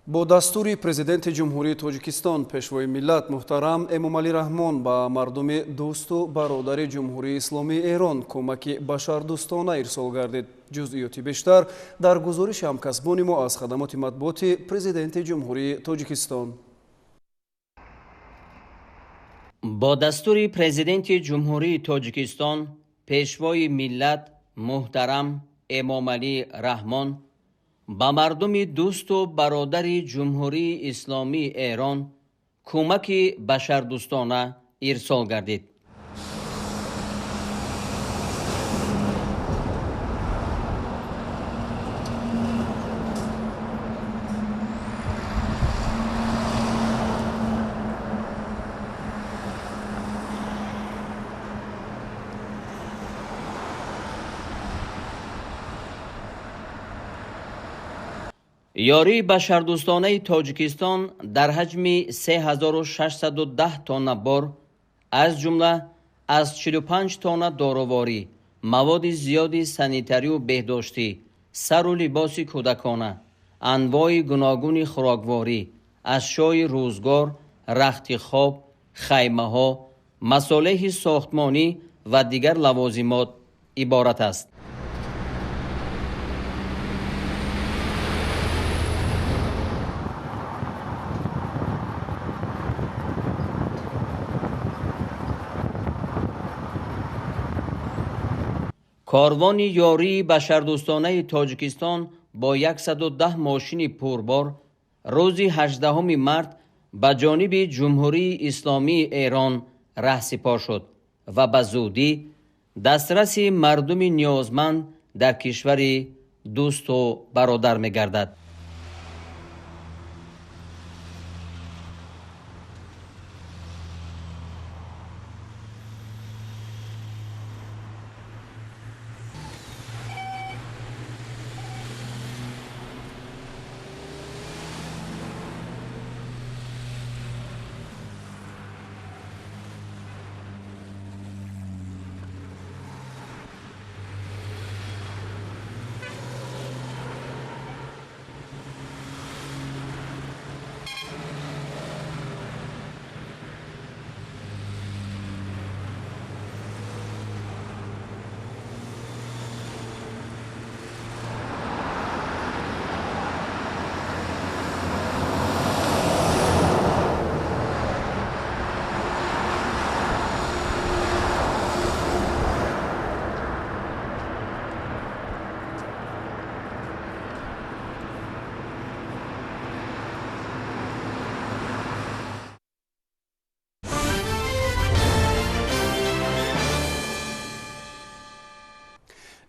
Бо дастури Президенти Ҷумҳурии Тоҷикистон, Пешвои миллат муҳтарам Эмомалӣ Раҳмон ба мардуми дӯсту бародари Ҷумҳурии Исломии Эрон кӯмаки башардӯстона ирсол гардид. Ҷузъиёти бештар дар гузориши ҳамкасбони мо аз хадамоти матбуоти Президенти Ҷумҳурии Тоҷикистон. Бо дастури Президенти Ҷумҳурии Тоҷикистон, Пешвои миллат муҳтарам Эмомалӣ Раҳмон ба мардуми дӯсту бародари Ҷумҳурии Исломии Эрон кӯмаки башардӯстона ирсол гардид. Ёрии башардӯстонаи Тоҷикистон дар ҳаҷми 3610 тонна бор, аз ҷумла аз 45 тонна доруворӣ, маводи зиёди санитарию беҳдоштӣ, сару либоси кӯдакона, анвои гуногуни хӯрокворӣ, ашёи рӯзгор, рахти хоб, хаймаҳо, масолеҳи сохтмонӣ ва дигар лавозимот иборат аст. Корвони ёрии башардӯстонаи Тоҷикистон бо 110 мошини пурбор рӯзи 18 март ба ҷониби Ҷумҳурии Исломии Эрон раҳсипор шуд ва ба зудӣ дастраси мардуми ниёзманд дар кишвари дӯсту бародар мегардад.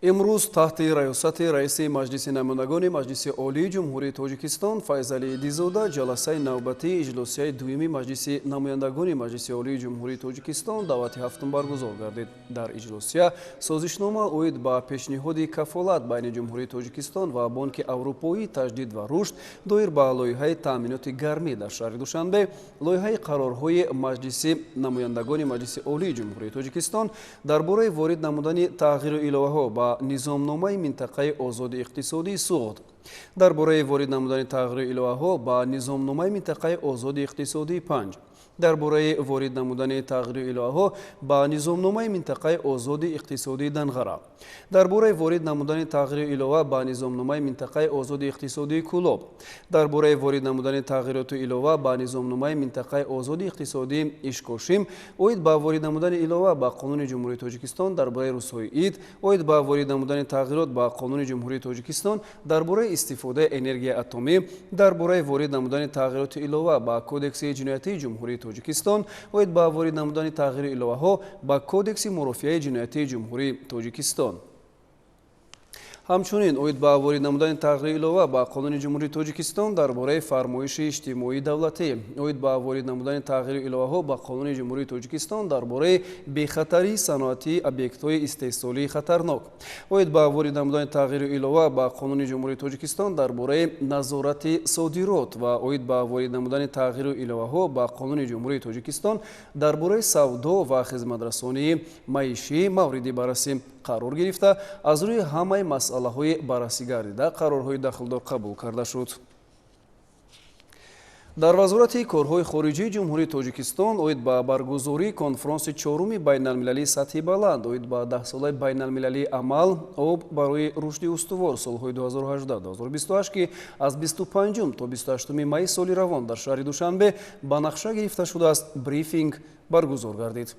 Имрӯз таҳти раёсати раиси Маҷлиси намояндагони Маҷлиси Олии Ҷумҳурии Тоҷикистон Файзалӣ Идизода ҷаласаи навбатии иҷлосияи дуюми Маҷлиси намояндагони Маҷлиси Олии Ҷумҳурии Тоҷикистон даъвати ҳафтум баргузор гардид. Дар иҷлосия созишнома оид ба пешниҳоди кафолат байни Ҷумҳурии Тоҷикистон ва Бонки Аврупоии таҷдид ва рушд доир ба лоиҳаи таъминоти гармӣ дар шаҳри Душанбе, лоиҳаи қарорҳои Маҷлиси намояндагони Маҷлиси Олии Ҷумҳурии Тоҷикистон дар бораи ворид намудани тағйиру иловаҳо ба низомномаи минтақаи озоди иқтисодии Суғд, дар бораи ворид намудани тағйиру иловаҳо ба низомномаи минтақаи озоди иқтисодии Панҷ, дар бораи ворид намудани тағйиру иловаҳо ба низомномаи минтақаи озоди иқтисодии Данғара, дар бораи ворид намудани тағйиру илова ба низомномаи минтақаи озоди иқтисодии Кӯлоб, дар бораи ворид намудани тағйироту илова ба низомномаи минтақаи озоди иқтисодии Ишкошим, оид ба ворид намудани илова ба Қонуни Ҷумҳурии Тоҷикистон дар бораи рӯзҳои ид, оид ба ворид намудани тағйирот ба Қонуни Ҷумҳурии Тоҷикистон дар бораи истифодаи энергияи атомӣ, дар бораи ворид намудани тағйироти илова ба Кодекси ҷиноятии Ҷумҳурии Тоҷикистон, оид ба ворид намудани тағйиру иловаҳо ба Кодекси мурофиаи ҷиноятии Ҷумҳурии Тоҷикистон. Ҳамчунин оид ба ворид намудани тағйиру илова ба Қонуни Ҷумҳурии Тоҷикистон дар бораи фармоиши иҷтимоии давлатӣ, оид ба ворид намудани тағйиру иловаҳо ба Қонуни Ҷумҳурии Тоҷикистон дар бораи бехатарии саноатии объектҳои истеҳсолии хатарнок, оид ба ворид намудани тағйиру илова ба Қонуни Ҷумҳурии Тоҷикистон дар бораи назорати содирот ва оид ба ворид намудани тағйиру иловаҳо ба Қонуни Ҷумҳурии Тоҷикистон дар бораи савдо ва хизматрасонии маишӣ мавриди баррасӣ қарор гирифта, аз рӯи ҳамаи масъалаҳои баррасӣ гардида қарорҳои дахлдор қабул карда шуд. Дар Вазорати корҳои хориҷии Ҷумҳурии Тоҷикистон оид ба баргузории конфронси чоруми байналмилалии сатҳи баланд оид ба даҳсолаи байналмилалии амал об барои рушди устувор солҳои 2018-2028, ки аз 25 то 28 майи соли равон дар шаҳри Душанбе ба нақша гирифта шудааст, брифинг баргузор гардид.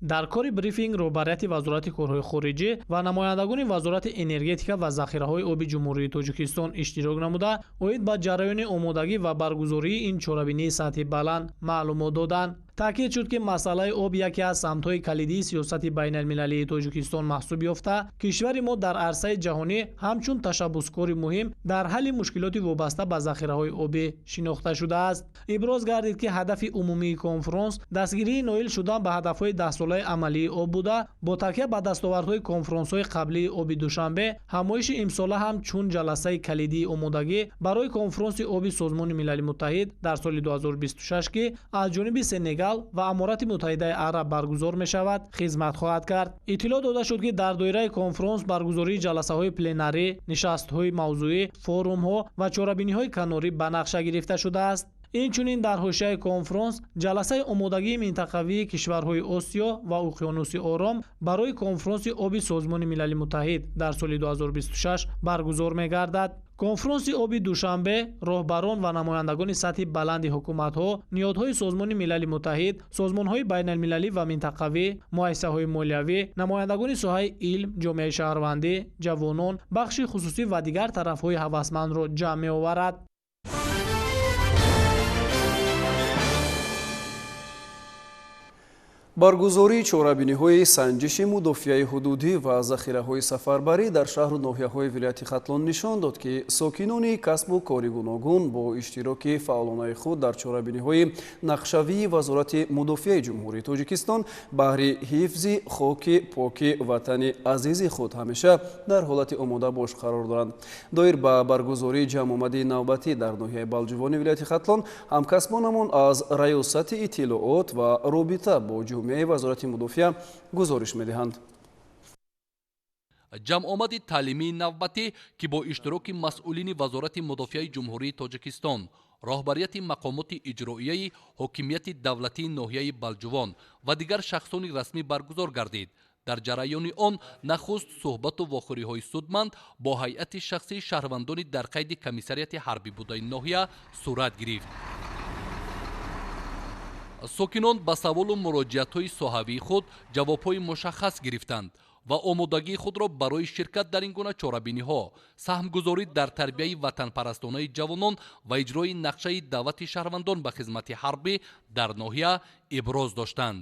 Дар кори брифинг роҳбарияти Вазорати корҳои хориҷӣ ва намояндагони Вазорати энергетика ва захираҳои оби Ҷумҳурии Тоҷикистон иштирок намуда, оид ба ҷараёни омодагӣ ва баргузории ин чорабинии сатҳи баланд маълумот доданд. Таъкид шуд, ки масъалаи об яке аз самтҳои калидии сиёсати байналмилалии Тоҷикистон маҳсуб ёфта, кишвари мо дар арсаи ҷаҳонӣ ҳамчун ташаббускори муҳим дар ҳалли мушкилоти вобаста ба захираҳои обӣ шинохта шудааст. Иброз гардид, ки ҳадафи умумии конфронс дастгирии ноил шудан ба ҳадафҳои даҳсолаи амалии об буда, бо такя ба дастовардҳои конфронсҳои қаблии оби Душанбе, ҳамоиши имсола ҳам чун ҷаласаи калидии омодагӣ барои конфронси оби Созмони Милали Муттаҳид дар соли 2026, ки аз ҷониби Сенегал ва Аморати Муттаҳидаи Араб баргузор мешавад, хизмат хоҳад кард. Иттилоъ дода шуд, ки дар доираи конфронс баргузории ҷаласаҳои пленарӣ, нишастҳои мавзӯӣ, форумҳо ва чорабиниҳои канорӣ ба нақша гирифта шудааст. Инчунин дар ҳошияи конфронс ҷаласаи омодагии минтақавии кишварҳои Осиё ва Уқёнуси Ором барои конфронси оби Созмони Милали Муттаҳид дар соли 2026 баргузор мегардад. Конфронси оби Душанбе роҳбарон ва намояндагони сатҳи баланди ҳукуматҳо, ниҳодҳои Созмони Милали Муттаҳид, созмонҳои байналмилалӣ ва минтақавӣ, муассисаҳои молиявӣ, намояндагони соҳаи илм, ҷомеаи шаҳрвандӣ, ҷавонон, бахши хусусӣ ва дигар тарафҳои ҳавасмандро ҷамъ меоварад. Баргузории чорабиниҳои санҷиши мудофиаи ҳудудӣ ва захираҳои сафарбарӣ дар шаҳру ноҳияҳои вилояти Хатлон нишон дод, ки сокинони касбу кори гуногун бо иштироки фаъолонаи худ дар чорабиниҳои нақшавии Вазорати мудофиаи Ҷумҳурии Тоҷикистон баҳри ҳифзи хоки поки ватани азизи худ ҳамеша дар ҳолати омодабош қарор доранд. Доир ба баргузории ҷамъомади навбатӣ дар ноҳияи Балҷувони вилояти Хатлон ҳамкасбонамон аз Раёсати иттилоот ва робита бо ҷомеаи Вазорати мудофиа гузориш медиҳанд. Ҷамъомади таълимии навбатӣ, ки бо иштироки масъулини Вазорати мудофиаи Ҷумҳурии Тоҷикистон, роҳбарияти мақомоти иҷроияи ҳокимияти давлатии ноҳияи Балҷувон ва дигар шахсони расмӣ баргузор гардид. Дар ҷараёни он нахуст суҳбату вохӯриҳои судманд бо ҳайати шахсии шаҳрвандони дар қайди комиссарияти ҳарбӣ будаи ноҳия сурат гирифт. Сокинон ба саволу муроҷиатҳои соҳавии худ ҷавобҳои мушаххас гирифтанд ва омодагии худро барои ширкат дар ин гуна чорабиниҳо, саҳмгузорӣ дар тарбияи ватанпарастонаи ҷавонон ва иҷрои нақшаи даъвати шаҳрвандон ба хизмати ҳарбӣ дар ноҳия иброз доштанд.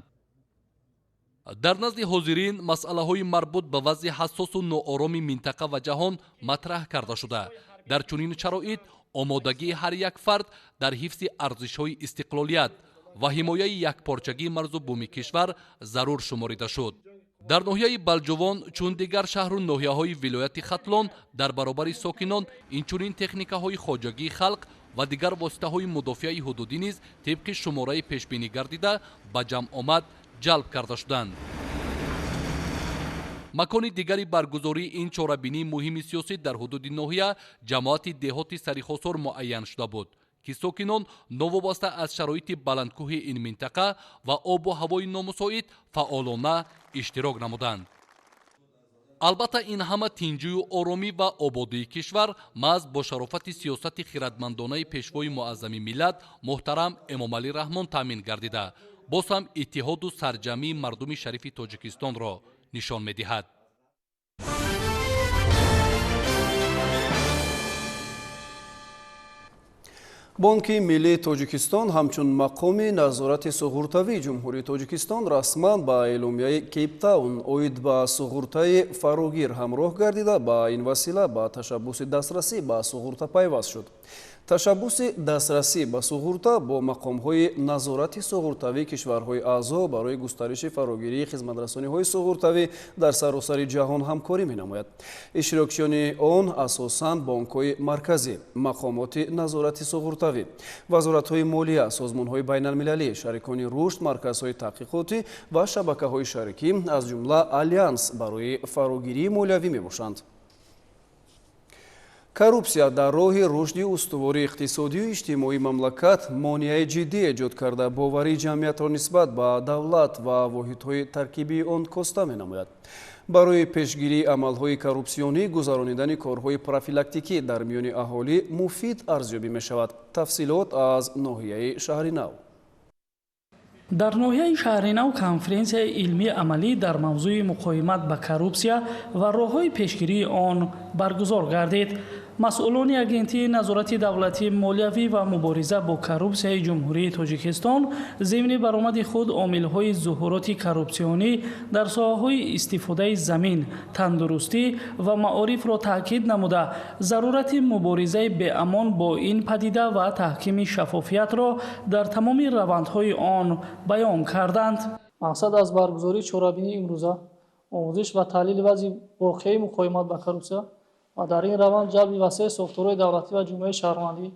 Дар назди ҳозирин масъалаҳои марбут ба вазъи ҳассосу ноороми минтақа ва ҷаҳон матраҳ карда шуда, дар чунин шароит омодагии ҳар як фард дар ҳифзи арзишҳои истиқлолият ва ҳимояи якпорчагии марзу буми кишвар зарур шуморида шуд. Дар ноҳияи Балҷувон, чун дигар шаҳру ноҳияҳои вилояти Хатлон, дар баробари сокинон инчунин техникаҳои хоҷагии халқ ва дигар воситаҳои мудофиаи ҳудудӣ низ тибқи шумораи пешбинӣ гардида ба ҷамъомад ҷалб карда шуданд. Макони дигари баргузории ин чорабинии муҳими сиёсӣ дар ҳудуди ноҳия ҷамоати деҳоти Сарихосор муайян шуда буд, ки сокинон новобаста аз шароити баландкӯҳи ин минтақа ва обу ҳавои номусоид фаъолона иштирок намуданд. Албатта, ин ҳама тинҷию оромӣ ва ободии кишвар маҳз бо шарофати сиёсати хиратмандонаи пешвои муаззами миллат муҳтарам Эмомалӣ Раҳмон таъмин гардида, боз ҳам иттиҳоду сарҷамъии мардуми шарифи Тоҷикистонро нишон медиҳад. Бонки Миллии Тоҷикистон ҳамчун мақоми назорати суғуртавии Ҷумҳурии Тоҷикистон расман ба эъломияи Кейптаун оид ба суғуртаи фарогир ҳамроҳ гардида, ба ин васила ба ташаббуси дастрасӣ ба суғурта пайваст шуд. Ташаббуси дастрасӣ ба суғурта бо мақомҳои назорати суғуртавии кишварҳои аъзо барои густариши фарогирии хизматрасониҳои суғуртавӣ дар саросари ҷаҳон ҳамкорӣ менамояд. Иштирокчиёни он асосан бонкҳои марказӣ, мақомоти назорати суғуртавӣ, вазоратҳои молия, созмонҳои байналмилалӣ, шарикони рушд, марказҳои таҳқиқотӣ ва шабакаҳои шарикӣ, аз ҷумла Алянс барои фарогирии молиявӣ мебошанд. Коррупсия дар роҳи рушди устувори иқтисодию иҷтимоии мамлакат монеаи ҷиддӣ эҷод карда, боварии ҷамъиятро нисбат ба давлат ва воҳидҳои таркибии он коста менамояд. Барои пешгирии амалҳои коррупсионӣ гузаронидани корҳои профилактикӣ дар миёни аҳолӣ муфид арзёбӣ мешавад. Тафсилот аз ноҳияи Шаҳринав. Дар ноҳияи Шаҳринав конференсияи илмии амалӣ дар мавзӯи муқовимат ба коррупсия ва роҳҳои пешгирии он баргузор гардид. Масъулони Агентии назорати давлатии молиявӣ ва мубориза бо коррупсияи Ҷумҳурии Тоҷикистон зимни баромади худ омилҳои зуҳуроти коррупсионӣ дар соҳаҳои истифодаи замин, тандурустӣ ва маорифро таъкид намуда, зарурати муборизаи беамон бо ин падида ва таҳкими шаффофиятро дар тамоми равандҳои он баён карданд. Мақсад аз баргузории чорабинии имрӯза омӯзиш ва таҳлили вазъи воқеии муқовимат ба коррупсия ва дар ин раванд ҷалби васеи сохторҳои давлатӣ ва ҷамъияти шаҳрвандӣ,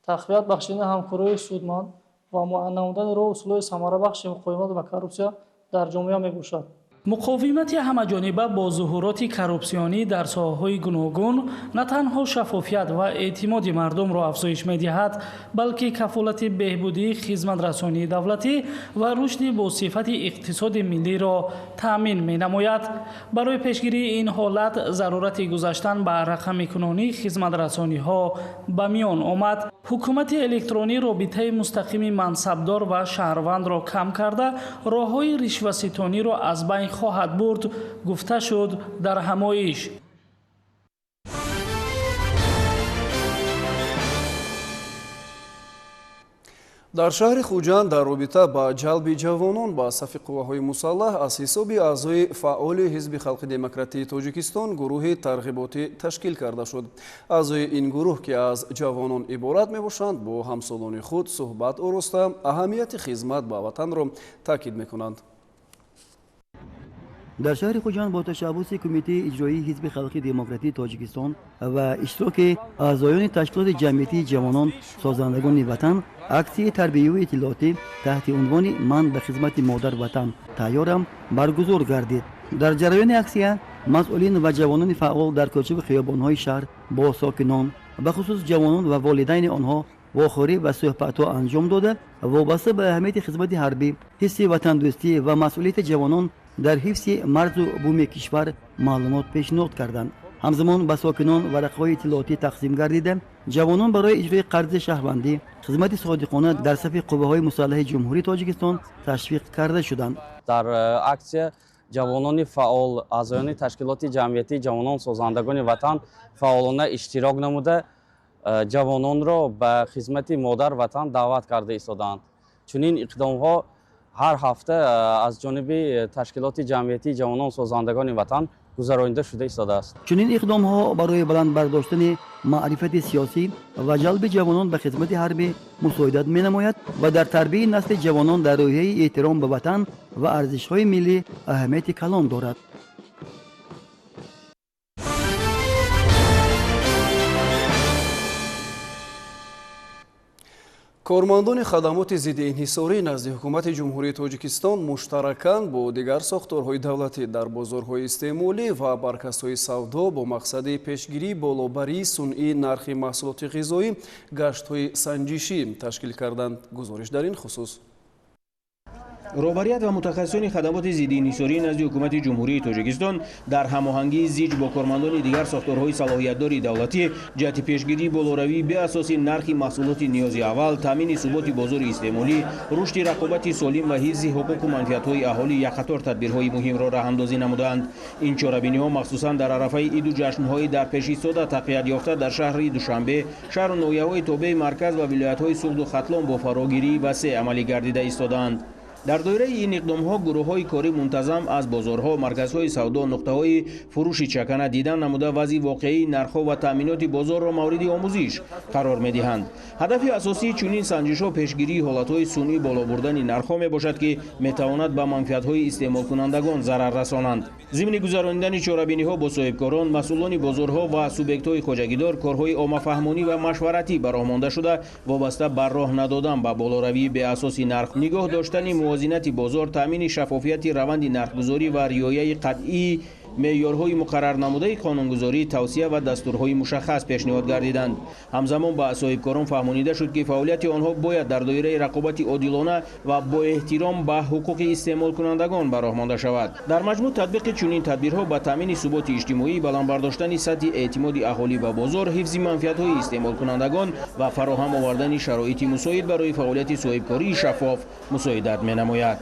тақвият бахшидани ҳамкориҳои судманд ва муайян намудани роҳу усулҳои самарабахши муқовимат ба коррупсия дар ҷомеа мебошад. Муқовимати ҳамаҷониба бо зуҳуроти коррупсионӣ дар соҳаҳои гуногун на танҳо шаффофият ва эътимоди мардумро афзоиш медиҳад, балки кафолати беҳбудии хизматрасонии давлатӣ ва рушди босифати иқтисоди миллиро таъмин менамояд. Барои пешгирии ин ҳолат зарурати гузаштан ба рақамикунонии хизматрасониҳо ба миён омад. Ҳукумати электронӣ робитаи мустақими мансабдор ва шаҳрвандро кам карда, роҳҳои ришваситониро аз байн хоҳад бурд, гуфта шуд дар ҳамоиш. Дар шаҳри Хуҷанд дар робита ба ҷалби ҷавонон ба сафи қувваҳои мусаллаҳ аз ҳисоби аъзои фаъоли Ҳизби халқи демократии Тоҷикистон гурӯҳи тарғиботӣ ташкил карда шуд. Аъзои ин гурӯҳ, ки аз ҷавонон иборат мебошанд, бо ҳамсолони худ суҳбат ороста аҳамияти хизмат ба ватанро таъкид мекунанд. Дар шаҳри Хуҷанд бо ташаббуси Кумитаи иҷроии Ҳизби халқи демократии Тоҷикистон ва иштироки аъзоёни ташкилоти ҷамъиятии ҷавонон созандагони ватан аксияи тарбиявию иттилоотӣ таҳти унвони «Ман ба хизмати модар ватан тайёрам» баргузор гардид. Дар ҷараёни аксия масъулин ва ҷавонони фаъол дар кӯчаву хиёбонҳои шаҳр бо сокинон, бахусус ҷавонон ва волидайни онҳо вохӯрӣ ва суҳбатҳо анҷом дода, вобаста ба аҳамияти хизмати ҳарбӣ, ҳисси ватандӯстӣ ва масъулияти ҷавонон дар ҳифзи марзу буми кишвар маълумот пешниҳод карданд. Ҳамзамон ба сокинон варақаҳои иттилоотӣ тақсим гардида, ҷавонон барои иҷрои қарзи шаҳрвандӣ, хизмати содиқона дар сафи қувваҳои мусаллаҳи Ҷумҳурии Тоҷикистон ташвиқ карда шуданд. Дар аксия ҷавонони фаъол, аъзоёни ташкилоти ҷамъиятии ҷавонон созандагони ватан фаъолона иштирок намуда, ҷавононро ба хизмати модар ватан даъват карда истодаанд. Чунин иқдомҳо ҳар ҳафта аз ҷониби ташкилоти ҷамъиятии ҷавонон созандагони ватан гузаронида шуда истодааст. Чунин иқдомҳо барои баланд бардоштани маърифати сиёсӣ ва ҷалби ҷавонон ба хизмати ҳарбӣ мусоидат менамояд ва дар тарбияи насли ҷавонон дар рӯҳияи эҳтиром ба ватан ва арзишҳои миллӣ аҳамияти калон дорад. Кормандони хадамоти зидди инҳисорӣ назди ҳукумати Ҷумҳурии Тоҷикистон муштаракан бо дигар сохторҳои давлатӣ дар бозорҳои истеъмолӣ ва марказҳои савдо бо мақсади пешгирии болобарии сунъии нархи маҳсулоти ғизоӣ гаштҳои санҷишӣ ташкил карданд. Гузориш дар ин хусус. Роҳбарият ва мутахассисони хадамоти зидди инҳисорӣ назди ҳукумати Ҷумҳурии Тоҷикистон дар ҳамоҳангии зич бо кормандони дигар сохторҳои салоҳиятдори давлатӣ ҷиҳати пешгирии болоравии беасоси нархи маҳсулоти ниёзи аввал, таъмини суботи бозори истеъмолӣ, рушди рақобати солим ва ҳифзи ҳуқуқу манфиатҳои аҳолӣ як қатор тадбирҳои муҳимро роҳандозӣ намуданд. Ин чорабиниҳо махсусан дар арафаи иду ҷашнҳои дар пеш истода тақвият ёфта дар шаҳри Душанбе, шаҳру ноҳияҳои тобеи марказ ва вилоятҳои Суғду Хатлон бо фарогирии васеъ амалӣ гардида истодаанд. Дар доираи ин иқдомҳо гурӯҳҳои корӣ мунтазам аз бозорҳо, марказҳои савдо, нуқтаҳои фурӯши чакана дидан намуда вазъи воқеии нархҳо ва таъминоти бозорро мавриди омӯзиш қарор медиҳанд. Ҳадафи асосии чунин санҷишҳо пешгирии ҳолатҳои сунъӣ боло бурдани нархҳо мебошад, ки метавонад ба манфиатҳои истеъмолкунандагон зарар расонанд. Зимни гузаронидани чорабиниҳо бо соҳибкорон, масъулони бозорҳо ва субъектҳои хоҷагидор корҳои оммафаҳмонӣ ва машваратӣ ба роҳ монда шуда, вобаста ба роҳ надодан ба болоравии беасоси нарх, нигоҳ доштани мувозинати бозор, таъмини шаффофияти раванди нархгузорӣ ва риояи қатъии Меъёрҳои муқаррарнамудаи қонунгузорӣ, тавсия ва дастурҳои мушаххас пешниҳод гардиданд. Ҳамзамон ба соҳибкорон фаҳмонида шуд, ки фаъолияти онҳо бояд дар доираи рақобати одилона ва бо эҳтиром ба ҳуқуқи истеъмолкунандагон ба роҳ монда шавад. Дар маҷмӯъ татбиқи чунин тадбирҳо ба таъмини суботи иҷтимоӣ, баланд бардоштани сатҳи эътимоди аҳолӣ ба бозор, ҳифзи манфиатҳои истеъмолкунандагон ва фароҳам овардани шароити мусоид барои фаъолияти соҳибкории шаффоф мусоидат менамояд.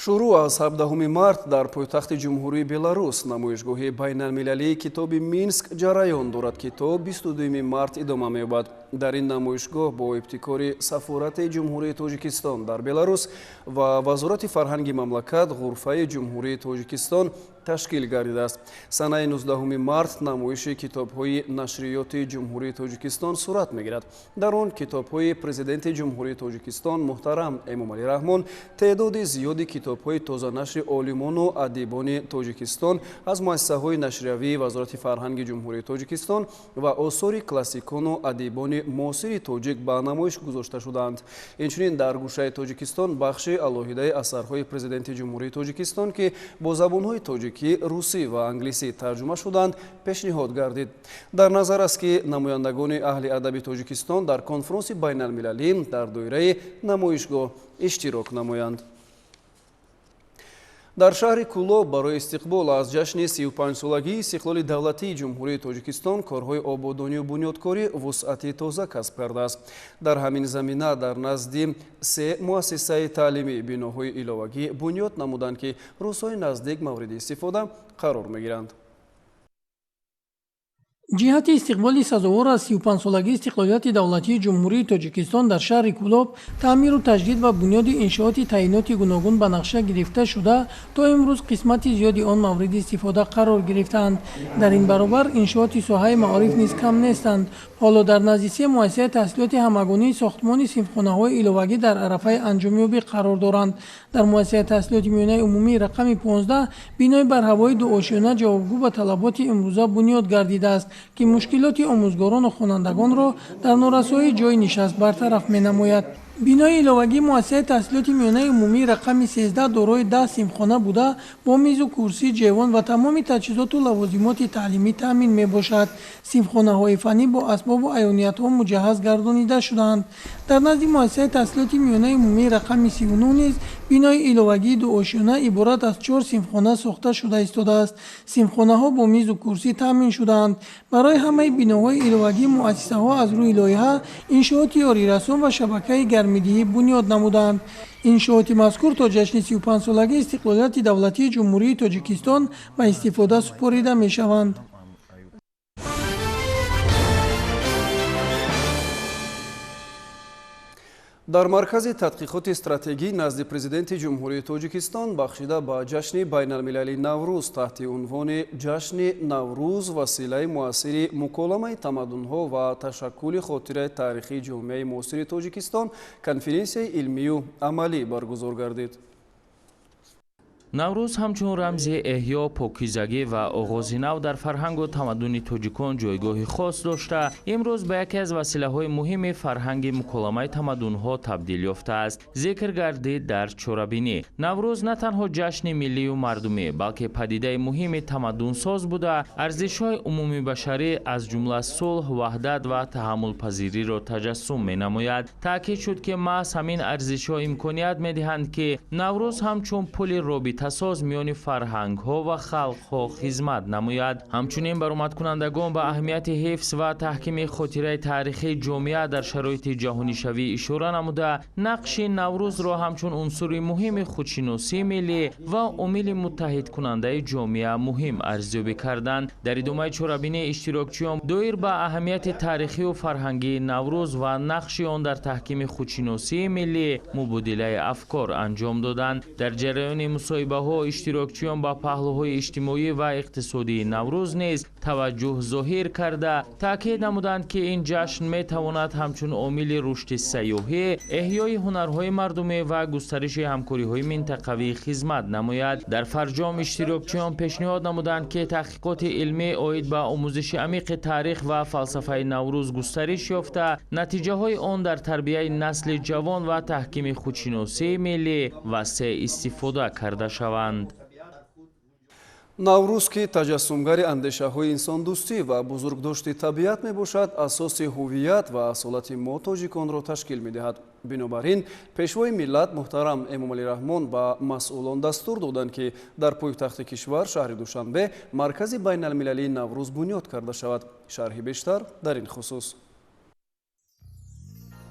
Шурӯъ аз 17 март дар пойтахти Ҷумҳурии Беларус намоишгоҳи байналмилалии китоби Минск ҷараён дорад, ки то 22 март идома меёбад. Дар ин намоишгоҳ бо ибтикори Сафорати Ҷумҳурии Тоҷикистон дар Беларус ва Вазорати фарҳанги мамлакат ғурфаи Ҷумҳурии Тоҷикистон ташкил гардидааст. Санаи 19 март намоиши китобҳои нашриёти Ҷумҳурии Тоҷикистон сурат мегирад. Дар он китобҳои Президенти Ҷумҳурии Тоҷикистон муҳтарам Эмомалӣ Раҳмон, теъдоди зиёди китобҳои тозанашри олимону адибони Тоҷикистон аз муассисаҳои нашриявии Вазорати фарҳанги Ҷумҳурии Тоҷикистон ва осори классикону адибони муосири тоҷик ба намоиш гузошта шудаанд. Инчунин дар гӯшаи Тоҷикистон бахши алоҳидаи асарҳои Президенти Ҷумҳурии Тоҷикистон, ки бо забонҳои тоҷикӣ, русӣ ва англисӣ тарҷума шуданд, пешниҳод гардид. Дар назар аст, ки намояндагони аҳли адаби Тоҷикистон дар конфронси байналмилалӣ дар доираи намоишгоҳ иштирок намоянд. Дар шаҳри Кӯлоб барои истиқбол аз ҷашни 35-солагии истиқлоли давлатии Ҷумҳурии Тоҷикистон корҳои ободонию бунёдкорӣ вусъати тоза касб кардааст. Дар ҳамин замина дар назди се муассисаи таълимӣ биноҳои иловагӣ бунёд намуданд, ки рӯзҳои наздик мавриди истифода қарор мегиранд. Ҷиҳати истиқболи сазовор аз 35-солагии истиқлолияти давлатии Ҷумҳурии Тоҷикистон дар шаҳри Кӯлоб таъмиру таҷдид ва бунёди иншооти таъиноти гуногун ба нақша гирифта шуда, то имрӯз қисмати зиёди он мавриди истифода қарор гирифтаанд. Дар ин баробар иншооти соҳаи маориф низ кам нестанд. Ҳоло дар назди се муассисаи таҳсилоти ҳамагонии сохтмони синфхонаҳои иловагӣ дар арафаи анҷомёбӣ қарор доранд. Дар муассисаи таҳсилоти миёнаи умумии рақами 15 бинои барҳавои дуошёна ҷавобгӯ ба талаботи имрӯза бунёд гардидааст, ки мушкилоти омӯзгорону хонандагонро дар норасоии ҷойи нишаст бартараф менамояд. Бинои иловагии муассисаи таҳсилоти миёнаи умумии рақами 13 дорои 10 синфхона буда, бо мизу курсӣ, ҷевон ва тамоми таҷҳизоту лавозимоти таълимӣ таъмин мебошад. Синфхонаҳои фаннӣ бо асбобу аёниятҳо муҷаҳҳаз гардонида шудаанд. Дар назди муассисаи таҳсилоти миёнаи умумии рақами 39 низ бинои иловагии дуошёна иборат аз 4 синфхона сохта шуда истодааст. Синфхонаҳо бо мизу курсӣ таъмин шудаанд. Барои ҳамаи биноҳои иловагии муассисаҳо аз рӯи лоиҳа иншооти ёрирасон ва шабакаи гармидиҳӣ бунёд намуданд. Иншооти мазкур то ҷашни 35-солагии истиқлолияти давлатии Ҷумҳурии Тоҷикистон ба истифода супорида мешаванд. Дар маркази тадқиқоти стратегӣ назди Президенти Ҷумҳурии Тоҷикистон бахшида ба ҷашни байналмилалии Наврӯз таҳти унвони ҷашни Наврӯз василаи муассири муколамаи тамаддунҳо ва ташаккули хотираи таърихии ҷомеаи муосири Тоҷикистон конференсияи илмию амалӣ баргузор гардид. Наврӯз ҳамчун рамзи эҳё, покизагӣ ва оғози нав дар фарҳангу тамаддуни тоҷикон ҷойгоҳи хос дошта, имрӯз ба яке аз василаҳои муҳими фарҳанги муколамаи тамаддунҳо табдил ёфтааст. Зикр гардид дар чорабинӣ. Наврӯз на танҳо ҷашни миллию мардумӣ, балки падидаи муҳими тамаддунсоз буда, арзишҳои умумибашарӣ аз ҷумла сулҳ, ваҳдат ва таҳаммулпазириро таҷассум менамояд. Таъкид шуд, ки маҳз ҳамин арзишҳо имконият медиҳанд, ки Наврӯз ҳамчун пули робита тасоз миёни фарҳангҳо ва халқҳо хизмат намояд. Ҳамчунин баромадкунандагон ба аҳамияти ҳифз ва таҳкими хотираи таърихии ҷомеа дар шароити ҷаҳонишавӣ ишора намуда, нақши Наврӯзро ҳамчун унсури муҳими худшиносии миллӣ ва омили муттаҳидкунандаи ҷомеа муҳим арзёбӣ карданд. Дар идомаи чорабинии иштирокчиён доир ба аҳамияти таърихию фарҳангии Наврӯз ва нақши он дар таҳкими худшиносии миллӣ мубодилаи афкор анҷом доданд. Дар ҷараёни мусоҳиба Мусоҳибаҳо иштирокчиён ба паҳлӯҳои иҷтимоӣ ва иқтисодии Наврӯз низ таваҷҷӯҳ зоҳир карда, таъкид намуданд, ки ин ҷашн метавонад ҳамчун омили рушди сайёҳӣ, эҳёи ҳунарҳои мардумӣ ва густариши ҳамкориҳои минтақавӣ хизмат намояд. Дар фарҷом иштирокчиён пешниҳод намуданд, ки таҳқиқоти илмӣ оид ба омӯзиши амиқи таърих ва фалсафаи Наврӯз густариш ёфта, натиҷаҳои он дар тарбияи насли ҷавон ва таҳкими худшиносии миллӣ васеъ истифода карда шаванд. Наврӯз, ки таҷассумгари андешаҳои инсондӯстӣ ва бузургдошти табиат мебошад, асоси ҳувият ва асолати мо тоҷиконро ташкил медиҳад. Бинобар ин пешвои миллат муҳтарам Эмомалӣ Раҳмон ба масъулон дастур доданд, ки дар пойтахти кишвар, шаҳри Душанбе, маркази байналмилалии Наврӯз бунёд карда шавад. Шарҳи бештар дар ин хусус.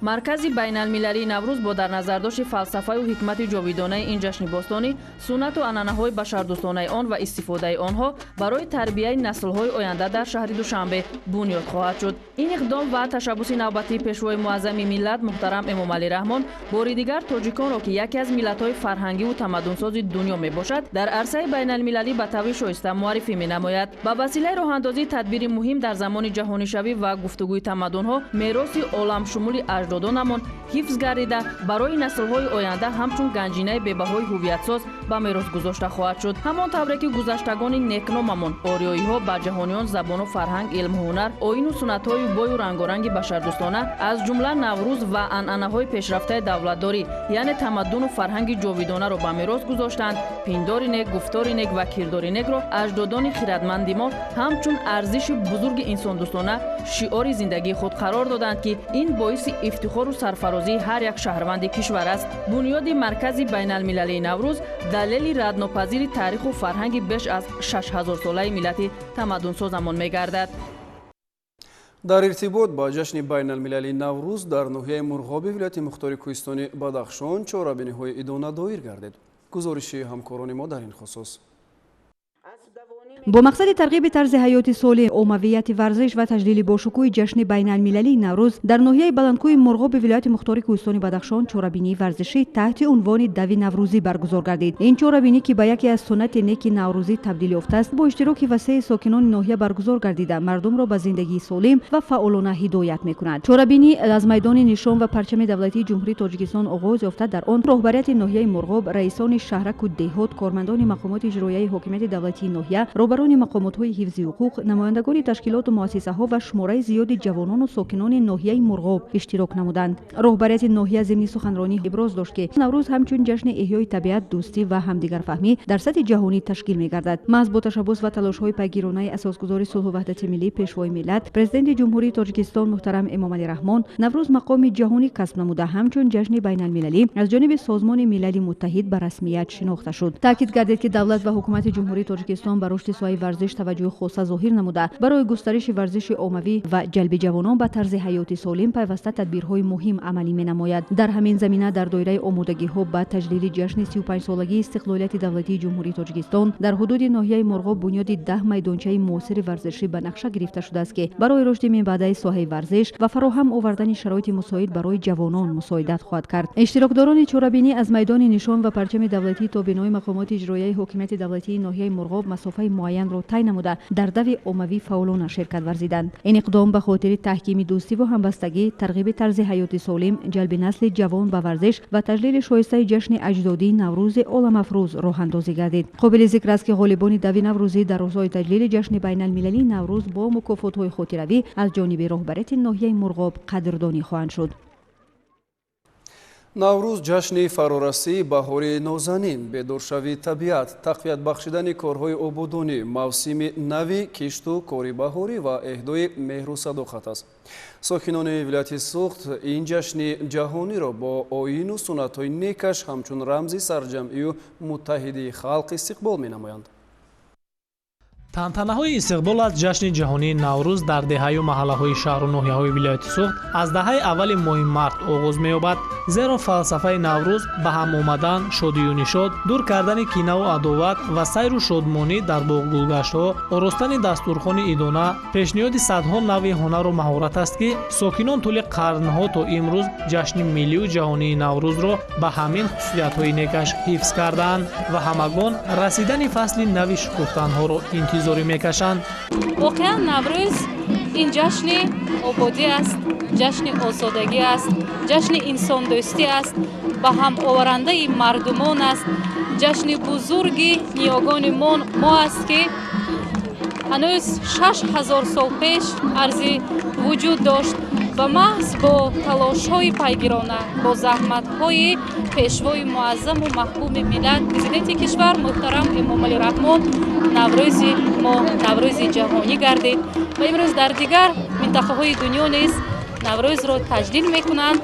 Маркази байналмилалии Наврӯз бо дар назардошти фалсафаю ҳикмати ҷовидонаи ин ҷашни бостонӣ, суннату анъанаҳои башардӯстонаи он ва истифодаи онҳо барои тарбияи наслҳои оянда дар шаҳри Душанбе бунёд хоҳад шуд. Ин иқдом ва ташаббуси навбатии пешвои муаззами миллат муҳтарам Эмомалӣ Раҳмон бори дигар тоҷиконро, ки яке аз миллатҳои фарҳангиву тамаддунсози дунё мебошад, дар арсаи байналмилалӣ ба таври шоиста муаррифӣ менамояд. Ба василаи роҳандозии тадбири муҳим дар замони ҷаҳонишавӣ ва гуфтугӯи тамаддунҳо мероси оламшумули аҷдодонамон ҳифз гардида, барои наслҳои оянда ҳамчун ганҷинаи бебаҳои ҳувиятсоз ба мерос гузошта хоҳад шуд. Ҳамон тавре ки гузаштагони некномамон ориёиҳо ба ҷаҳониён забону фарҳанг, илму ҳунар, оину суннатҳои бою рангоранги башардӯстона, аз ҷумла Наврӯз ва анъанаҳои пешрафтаи давлатдорӣ, яъне тамаддуну фарҳанги ҷовидонаро ба мерос гузоштанд, пиндори нек, гуфтори нек ва кирдори некро аҷдодони хиратманди мо ҳамчун арзиши бузурги инсондӯстона шиори зиндагии худ қарор доданд, ки ин боиси ифтихору сарфарозии ҳар як шаҳрванди кишвар аст. Бунёди маркази байналмилалии Наврӯз далели раднопазири таъриху фарҳанги беш аз 6000-солаи миллати тамаддунсозамон мегардад. Дар иртибот ба ҷашни байналмилалии Наврӯз дар ноҳияи Мурғоби вилояти мухтори кӯҳистони Бадахшон чорабиниҳои идона доир гардид. Гузориши ҳамкорони мо дар ин хусус. Бо мақсади тарғиби тарзи ҳаёти солим, оммавияти варзиш ва таҷлили бошукӯҳи ҷашни байналмилалии Наврӯз дар ноҳияи баландкӯҳи Мурғоби вилояти мухтори кӯҳистони Бадахшон чорабинии варзишӣ таҳти унвони дави наврӯзӣ баргузор гардид. Ин чорабинӣ, ки ба яке аз суннати неки наврӯзӣ табдил ёфтааст, бо иштироки васеи сокинони ноҳия баргузор гардида, мардумро ба зиндагии солим ва фаъолона ҳидоят мекунад. Чорабинӣ аз майдони нишон ва парчами давлатии Ҷумҳурии Тоҷикистон оғоз ёфта, дар он роҳбарияти ноҳияи Мурғоб, раисони шаҳраку деҳот, кормандони мақомоти иҷроияи ҳокимияти давлатии ноҳия, роҳбарони мақомотҳои ҳифзи ҳуқуқ, намояндагони ташкилоту муассисаҳо ва шумораи зиёди ҷавонону сокинони ноҳияи Мурғоб иштирок намуданд. Роҳбарияти ноҳия зимни суханронӣ иброз дошт, ки Наврӯз ҳамчун ҷашни эҳёи табиат, дӯстӣ ва ҳамдигарфаҳмӣ дар сатҳи ҷаҳонӣ ташкил мегардад. Маҳз бо ташаббус ва талошҳои пайгиронаи асосгузори сулҳу ваҳдати миллӣ, пешвои миллат, президенти Ҷумҳурии Тоҷикистон муҳтарам Эмомалӣ Раҳмон Наврӯз мақоми ҷаҳонӣ касб намуда, ҳамчун ҷашни байналмилалӣ аз ҷониби Созмони Милали Муттаҳид ба расмият шинохта шуд. Таъкид гардид, ки давлат ва ҳукумати Ҷумҳурии Тоҷикистон ба рушди соҳаи варзиш таваҷҷӯҳи хоса зоҳир намуда, барои густариши варзиши оммавӣ ва ҷалби ҷавонон ба тарзи ҳаёти солим пайваста тадбирҳои муҳим амалӣ менамояд. Дар ҳамин замина дар доираи омодагиҳо ба таҷлили ҷашни 35-солагии истиқлолияти давлатии Ҷумҳурии Тоҷикистон дар ҳудуди ноҳияи Мурғоб бунёди 10 майдончаи муосири варзишӣ ба нақша гирифта шудааст, ки барои рушди минбаъдаи соҳаи варзиш ва фароҳам овардани шароити мусоид барои ҷавонон мусоидат хоҳад кард. Иштирокдорони чорабинӣ аз майдони нишон ва парчами давлатӣ то бинои мақомоти иҷроияи ҳокимияти давлатии ноҳияи Мурғоб масофаи муайянро тай намуда, дар дави оммавӣ фаъолона ширкат варзиданд. Ин иқдом ба хотири таҳкими дӯстиву ҳамбастагӣ, тарғиби тарзи ҳаёти солим, ҷалби насли ҷавон ба варзиш ва таҷлили шоистаи ҷашни аҷдодии Наврӯзи оламафрӯз роҳандозӣ гардид. Қобили зикр аст, ки ғолибони дави наврӯзӣ дар рӯзҳои таҷлили ҷашни байналмилалии Наврӯз бо мукофотҳои хотиравӣ аз ҷониби роҳбарияти ноҳияи Мурғоб қадрдонӣ хоҳанд шуд. Наврӯз ҷашни фарорасии баҳори нозанин, бедоршавии табиат, тақвият бахшидани корҳои ободонӣ, мавсими нави кишту кори баҳорӣ ва эҳдои меҳру садоқат аст. Сокинони вилояти Суғд ин ҷашни ҷаҳониро бо оину суннатҳои некаш ҳамчун рамзи сарҷамъию муттаҳидии халқ истиқбол менамоянд. Тантанаҳои истиқбол аз ҷашни ҷаҳонии Наврӯз дар деҳаю маҳаллаҳои шаҳру ноҳияҳои вилояти Суғд аз даҳаи аввали моҳи март оғоз меёбад. Зеро фалсафаи Наврӯз ба ҳам омадан, шодию нишод, дур кардани кинаву адоват ва сайру шодмонӣ дар боғгулгаштҳо, оростани дастурхони идона, пешниҳоди садҳо навъи ҳунару маҳорат аст, ки сокинон тӯли қарнҳо то имрӯз ҷашни миллию ҷаҳонии Наврӯзро ба ҳамин хусусиятҳои некаш ҳифз кардаанд ва ҳамагон расидани фасли нави шукуфтанҳоро интизорӣ мекашанд. Воқеан Наврӯз ин ҷашни ободӣ аст, ҷашни озодагӣ аст, ҷашни инсондӯстӣ аст, ба ҳамоварандаи мардумон аст, ҷашни бузурги ниёгони мо аст, ки ҳанӯз 6000 сол пеш арзи вуҷуд дошт ва маҳз бо талошҳои пайгирона, бо заҳматҳои пешвои муаззаму маҳбуби миллат, президенти кишвар муҳтарам Эмомалӣ Раҳмон, Наврӯзи мо Наврӯзи ҷаҳонӣ гардид ва имрӯз дар дигар минтақаҳои дунё низ Наврӯзро таҷлил мекунанд.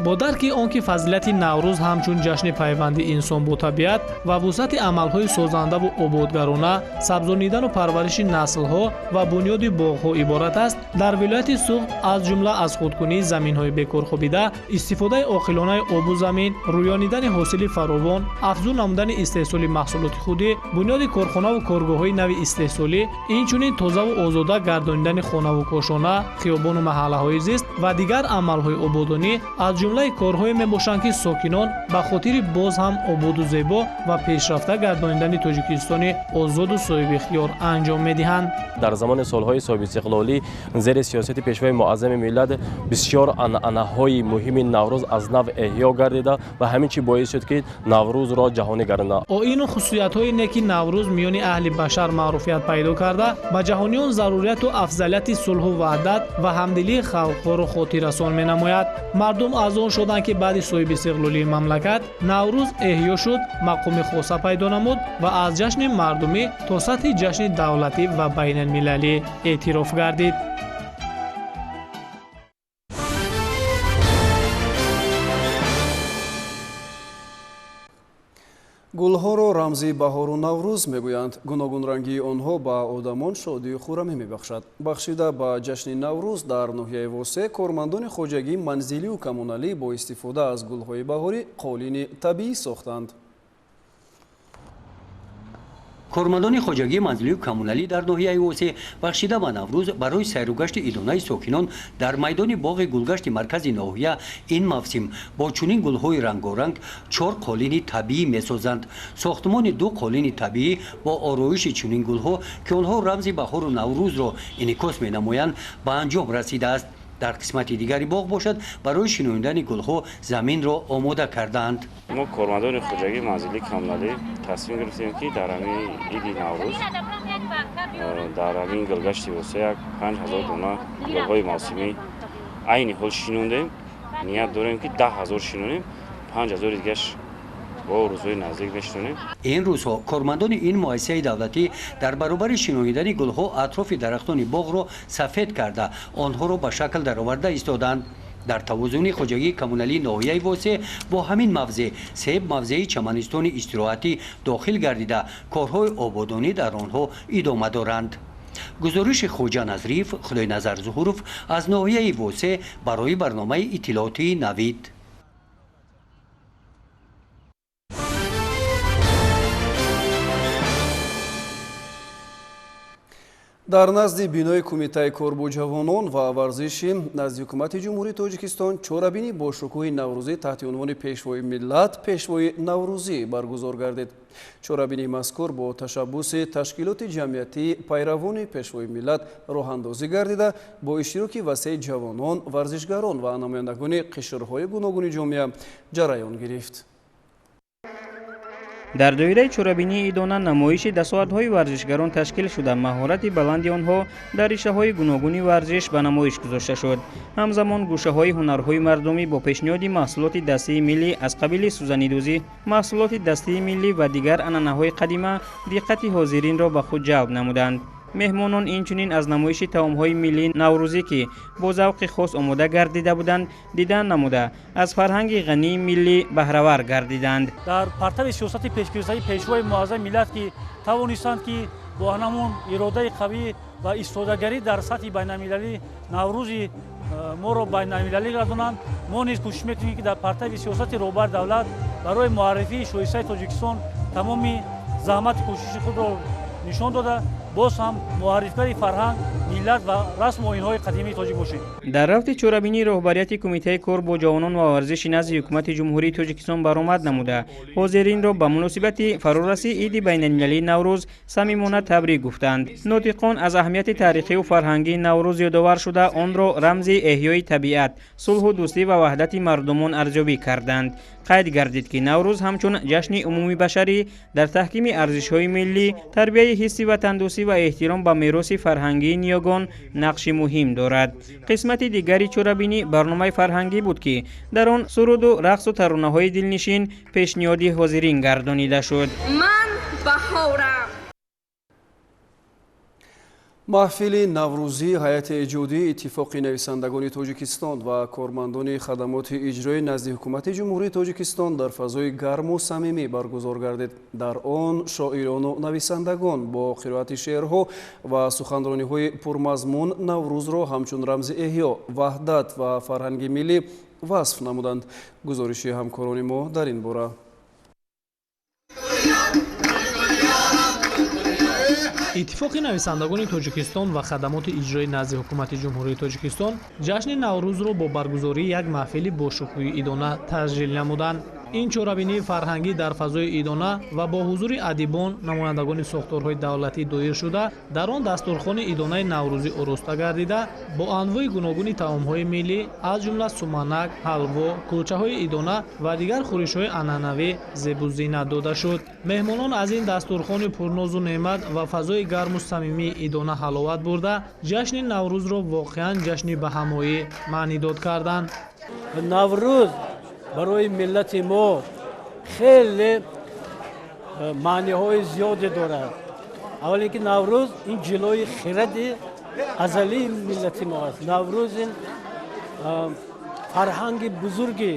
Бо дарки он ки фазилати Наврӯз ҳамчун ҷашни пайванди инсон бо табиат ва вусъати амалҳои созандаву ободгарона, сабзонидану парвариши наслҳо ва бунёди боғҳо иборат аст, дар вилояти Суғд аз ҷумла аз худкунии заминҳои бекорхобида, истифодаи оқилонаи обу замин, рӯёнидани ҳосили фаровон, афзун намудани истеҳсоли маҳсулоти худӣ, бунёди корхонаву коргоҳҳои нави истеҳсолӣ, инчунин тозаву озода гардонидани хонаву кошона, хиёбону маҳаллаҳои зист ва дигар амалҳои ободонӣ аз ҷумлаи корҳое мебошанд, ки сокинон ба хотири боз ҳам ободу зебо ва пешрафта гардонидани Тоҷикистони озоду соҳибихтиёр анҷом медиҳанд. Дар замони солҳои соҳибистиқлолӣ зери сиёсати пешвои муаззами миллат бисёр анъанаҳои муҳими Наврӯз аз нав эҳё гардида ва ҳамин чи боис шуд, ки Наврӯзро ҷаҳонӣ гардонад. Оину хусусиятҳои неки Наврӯз миёни аҳли башар маъруфият пайдо карда, ба ҷаҳониён зарурияту афзалияти сулҳу ваҳдат ва ҳамдилии халқҳоро хотиррасон менамояд. Мардум аз он шуданд, ки баъди соҳибистиқлолии мамлакат Наврӯз эҳё шуд, мақоми хоса пайдо намуд ва аз ҷашни мардумӣ то сатҳи ҷашни давлатӣ ва байналмилалӣ эътироф гардид. Гулҳоро рамзи баҳору Наврӯз мегӯянд. Гуногунрангии онҳо ба одамон шодию хуррамӣ мебахшад. Бахшида ба ҷашни Наврӯз дар ноҳияи Восе кормандони хоҷагии манзилию коммуналӣ бо истифода аз гулҳои баҳорӣ қолини табиӣ сохтанд. Кормандони хоҷагии манзилию коммуналӣ дар ноҳияи Восе бахшида ба Наврӯз барои сайругашти идонаи сокинон дар майдони боғи гулгашти маркази ноҳия ин мавсим бо чунин гулҳои рангоранг 4 қолини табиӣ месозанд. Сохтмони 2 қолини табиӣ бо ороиши чунин гулҳо, ки онҳо рамзи баҳору Наврӯзро инъикос менамоянд, ба анҷом расидааст. Дар қисмати дигари боғ бошад, барои шинондани гулҳо заминро омода кардаанд. Мо кормандони хоҷагии манзилии коммуналӣ тасмим гирифтем, ки дар ҳамин иди Наврӯз дар ҳамин гулгашти Восе 5000 дона гулҳои мавсимӣ айни ҳол шинондем. Ният дорем, ки 10 000 шинонем, 5000 дигаш бо рӯзҳои наздик мешинонем. Ин рӯзҳо кормандони ин муассисаи давлатӣ дар баробари шинонидани гулҳо атрофи дарахтони боғро сафед карда, онҳоро ба шакл дароварда истоданд. Дар тавозуни хоҷагии коммуналии ноҳияи Восе бо ҳамин мавзеъ 3 мавзеи чаманистони истироҳатӣ дохил гардида, корҳои ободонӣ дар онҳо идома доранд. Гузориши Хоҷа Назриев, Худойназар Зуҳуров аз ноҳияи Восе барои барномаи иттилоотии Навид. Дар назди бинои Кумитаи кор бо ҷавонон ва варзиши назди Ҳукумати Ҷумҳурии Тоҷикистон чорабинӣ бо шукӯҳи наврӯзӣ таҳти унвони Пешвои миллат, пешвои наврӯзӣ баргузор гардид. Чорабинии мазкур бо ташаббуси ташкилоти ҷамъиятии пайравони Пешвои миллат роҳандозӣ гардида, бо иштироки васеи ҷавонон, варзишгарон ва намояндагони қишрҳои гуногуни ҷомеа ҷараён гирифт. Дар доираи чорабинии идона намоиши дастовардҳои варзишгарон ташкил шуда, маҳорати баланди онҳо дар ришаҳои гуногуни варзиш ба намоиш гузошта шуд. Ҳамзамон гӯшаҳои ҳунарҳои мардумӣ бо пешниҳоди маҳсулоти дастии миллӣ аз қабили сӯзанидӯзӣ, маҳсулоти дастии миллӣ ва дигар анъанаҳои қадима диққати ҳозиринро ба худ ҷалб намуданд. Меҳмонон инчунин аз намоиши таомҳои миллии наврӯзӣ, ки бо завқи хос омода гардида буданд, дидан намуда, аз фарҳанги ғании миллӣ баҳравар гардиданд. Дар партави сиёсати пешгирифтаи Пешвои муаззами миллат, ки тавонистанд, ки Бо ҳамон иродаи қавӣ ва истодагарӣ дар сатҳи байналмилалӣ Наврӯзи моро байналмилалӣ гардонанд. Мо низ кӯшиш мекунем, ки дар партави сиёсати роҳбари давлат барои муаррифии шоистаи Тоҷикистон тамоми заҳмати кӯшиши худро нишон дода, боз ҳам муаррифгари фарҳанг, миллат ва расму оинҳои қадимии тоҷик бошем. Дар рафти чорабинӣ роҳбарияти Кумитаи кор бо ҷавонон ва варзиши назди Ҳукумати Ҷумҳурии Тоҷикистон баромад намуда, ҳозиринро ба муносибати фарорасии иди байналмилалии Наврӯз самимона табрик гуфтанд. Нотиқон аз аҳамияти таърихию фарҳангии Наврӯз ёдовар шуда, онро рамзи эҳёи табиат, сулҳу дӯстӣ ва ваҳдати мардумон арзёбӣ карданд. Қайд гардид, ки Наврӯз ҳамчун ҷашни умумибашарӣ дар таҳкими арзишҳои миллӣ, тарбияи ҳисси ватандӯстӣ ва эҳтиром ба мероси фарҳангии ниёгон нақши муҳим дорад. Қисмати дигари чорабинӣ барномаи фарҳангӣ буд, ки дар он суруду рақсу таронаҳои дилнишин пешниҳоди ҳозирин гардонида шуд. Ман баҳорам. Маҳфили наврӯзии ҳайати эҷодии Иттифоқи нависандагони Тоҷикистон ва кормандони хадамоти иҷроӣ назди Ҳукумати Ҷумҳурии Тоҷикистон дар фазои гарму самимӣ баргузор гардид. Дар он шоирону нависандагон бо қироати шеърҳо ва суханрониҳои пурмазмун Наврӯзро ҳамчун рамзи эҳё, ваҳдат ва фарҳанги миллӣ васф намуданд. Гузориши ҳамкорони мо дар ин бора. Иттифоқи нависандагони Тоҷикистон ва хадамоти иҷроӣ назди Ҳукумати Ҷумҳурии Тоҷикистон ҷашни Наврӯзро бо баргузории як маҳфили бошукӯҳи идона таҷлил намуданд. Ин чорабинии фарҳангӣ дар фазои идона ва бо ҳузури адибон, намояндагони сохторҳои давлатӣ доир шуда, дар он дастурхони идонаи наврӯзӣ ороста гардида, бо анвои гуногуни таомҳои миллӣ, аз ҷумла суманак, ҳалво, кулчаҳои идона ва дигар хӯришҳои анъанавӣ зебу зинат дода шуд. Меҳмонон аз ин дастурхони пурнозу неъмат ва фазои гарму самимии идона ҳаловат бурда, ҷашни Наврӯзро воқеан ҷашни баҳамоӣ маънидод карданд. Наврӯз барои миллати мо хеле маъниҳои зиёде дорад. Аввал ин ки Наврӯз ин ҷилои хиради азалии миллати мо аст. Наврӯз ин фарҳанги бузурги,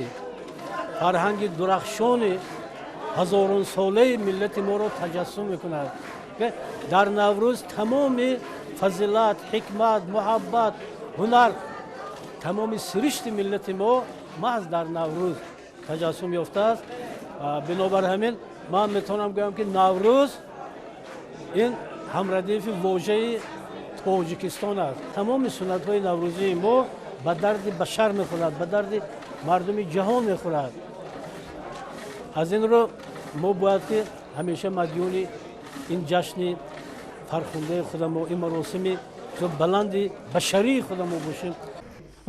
фарҳанги дурахшони ҳазоронсолаи миллати моро таҷассум мекунад. Дар Наврӯз тамоми фазилат, ҳикмат, муҳаббат, ҳунар, тамоми сиришти миллати мо маҳз дар Наврӯз таҷассум ёфтааст. Бинобар ҳамин ман метавонам гӯям, ки Наврӯз ин ҳамрадифи вожаи Тоҷикистон аст. Тамоми суннатҳои наврӯзии мо ба дарди башар мехӯрад, ба дарди мардуми ҷаҳон мехӯрад. Аз ин рӯ мо бояд ки ҳамеша мадюни ин ҷашни фархундаи худамо, ин маросими баланди башарии худамо бошем.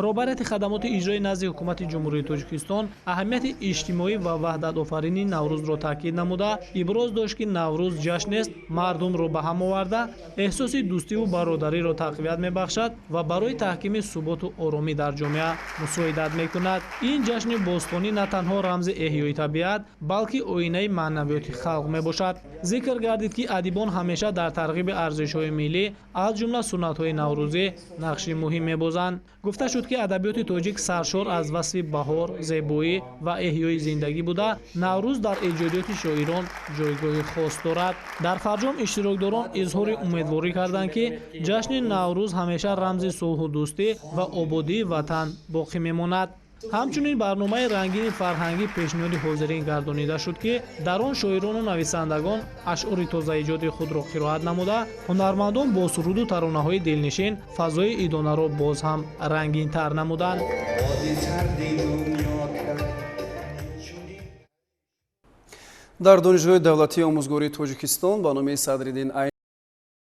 Роҳбарияти хадамоти иҷроӣ назди Ҳукумати Ҷумҳурии Тоҷикистон аҳамияти иҷтимоӣ ва ваҳдатофаринии Наврӯзро таъкид намуда, иброз дошт, ки Наврӯз ҷашнест мардумро ба ҳам оварда, эҳсоси дӯстиву бародариро тақвият мебахшад ва барои таҳкими суботу оромӣ дар ҷомеа мусоидат мекунад. Ин ҷашни бостонӣ на танҳо рамзи эҳёи табиат, балки оинаи маънавиёти халқ мебошад. Зикр гардид, ки адибон ҳамеша дар тарғиби арзишҳои миллӣ, аз ҷумла суннатҳои наврӯзӣ, нақши муҳим мебозанд. Гуфта шуд, ки адабиёти тоҷик саршор аз васфи баҳор, зебоӣ ва эҳёи зиндагӣ буда, Наврӯз дар эҷодиёти шоирон ҷойгоҳи хос дорад. Дар фарҷом иштирокдорон изҳори умедворӣ карданд, ки ҷашни Наврӯз ҳамеша рамзи сулҳу дӯстӣ ва ободии ватан боқӣ мемонад. Ҳамчунин барномаи рангини фарҳангӣ пешниҳоди ҳозирин гардонида шуд, ки дар он шоирону нависандагон ашъори тозаиҷоди худро қироат намуда, ҳунармандон бо суруду таронаҳои дилнишин фазои идонаро боз ҳам рангинтар намуданд. Дар Донишгоҳи давлатии омӯзгории Тоҷикистон ба номи Садриддин Айнӣ